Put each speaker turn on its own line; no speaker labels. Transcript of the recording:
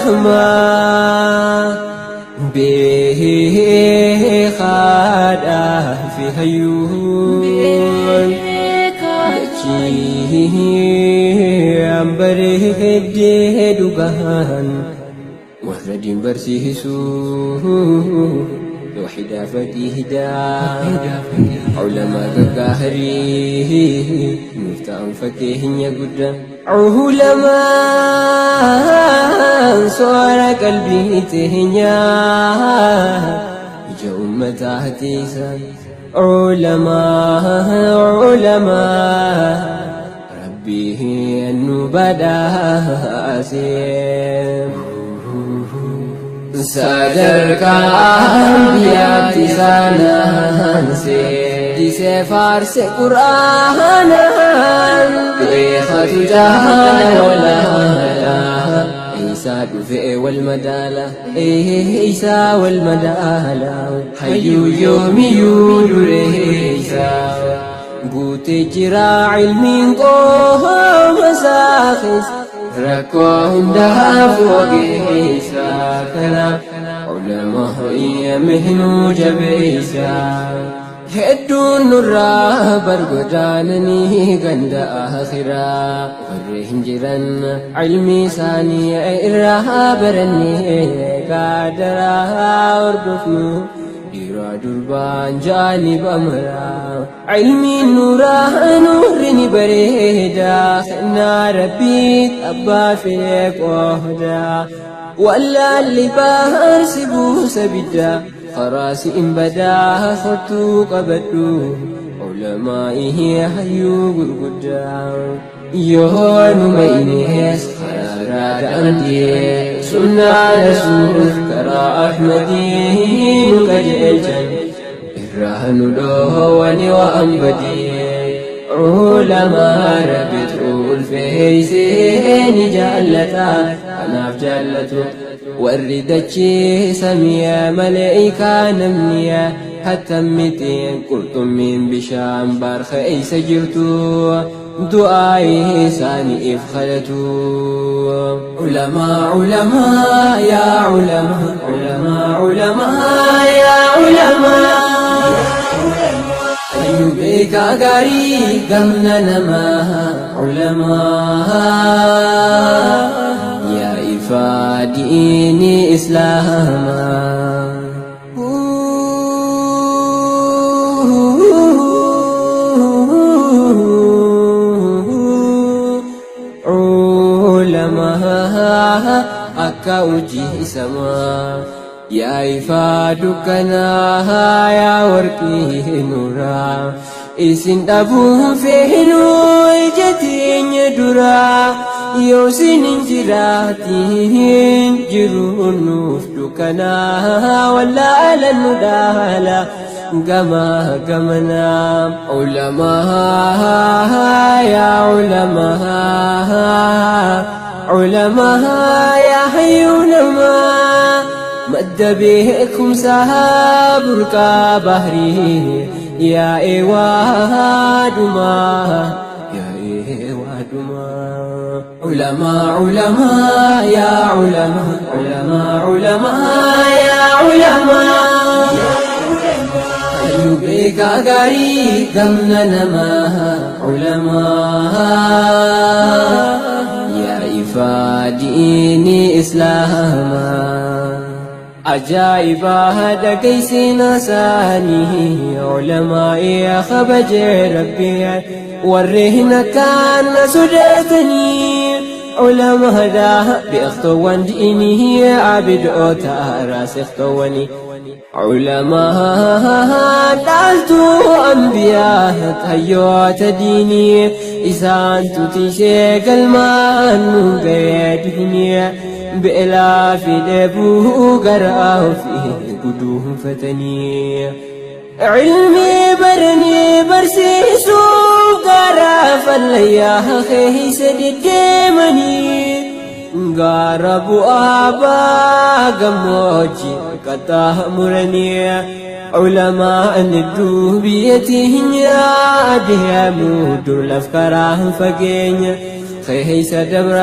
Rahmaa beekaadhaa fi hayyuun dachii bareeddee dhugaan warra diin barsiisuu tawxiidaa faqiidaa ulamaa gaggaarii nuuf ta'an fakkeenya guddaa. Ulamaan soora qalbii teenyaa ija ummataa tiisan. Ulamaa ulamaa rabbii nu badhaase. Sadarkaa ambiyaatti isaan aanse. Disee faarse Qur'aanaan beekatu jaala walaala. Isaa dhufee wal madaala, isaa wal madaala. Hayyuu yoomiyyuu dureessa. Guutee jira ilmiin qooma isaa keessa. Rakkoo hundaaf ogeessa. Kanaaf ulamaa mihnuu jabeessa. Hedduun nurraa bargodaananii ganda akhiraa warri hin jiran ilmi isaanii irraa barannee gaadaraa hordofnu dhiiraa durbaan jaaniba maraa. Ilmiin nuuraa nuurri ni bareeda kennaa rabbii abbaa fedhe qooda. Wallaalli baarsi buusa bidda karaa siin badaa kottuu qabadhu ulamaa'ihi hayyuu gurguddaa. Yoo numa inees karaa daandii sunnaa rasuul karaa ahmadii nu qajeelchan irraa nu dhoowwani waan badii. Ulamaa rabbitu ulfeessee ni jaallata kanaaf jaallatu warri dachee samii maleekaa namni hattammitiin qurxummiin bishaan baarka eessa jirtu du'aa isaaniif kadhatu. Ulamaa ulamaa yaa ulamaa ulamaa ulamaa yaa ulamaa. Hayyuu beekaa gaarii gamna namaa ulamaa yaa ifaa diinii islaamaa. Ulamaa akka hojii samaa yaa ifaa dukkanaa yaa warqii nuuraa isin dhabuun feenuu ija teenya duraa yoo isin hin jiraatiin jiru nuuf dukkanaa wallaala nu dhaala gama gamanaa. Ulamaa yaa ulamaa ulamaa yaa hayyuu namaa madda beekumsaa burqaa bahrii yaa eewaadumaa yaa eewaadumaa. Ulamaa ulamaa yaa ulamaa ulamaa ulamaa yaa ulamaa. Hayyuu beekaa gaarii gamna namaa ulamaa yaa ifaa diinii islaamaa. Ajaa'ibaa dhageessina isaanii ulamaa yaa kabajee rabbii warri hin akkaan na sodaatanii ulamaadhaa beektoowwan diinii abidoota raasiktoowwanii. Ulamaa dhaaltuu ambiyaa hayyoota diinii isaantu tiisee galmaan nu ga'ee diinii beelaa fi dheebuu garaa ofii guduunfatanii. Ilmii baranii barsiisuu garaa fallayyaa keessa deddeemanii. Gaara bu'aa baa gammoojjii qaxxaamuranii ulamaan hedduu biyya teenya adeemu dur laf karaa fageenya keessa dabra.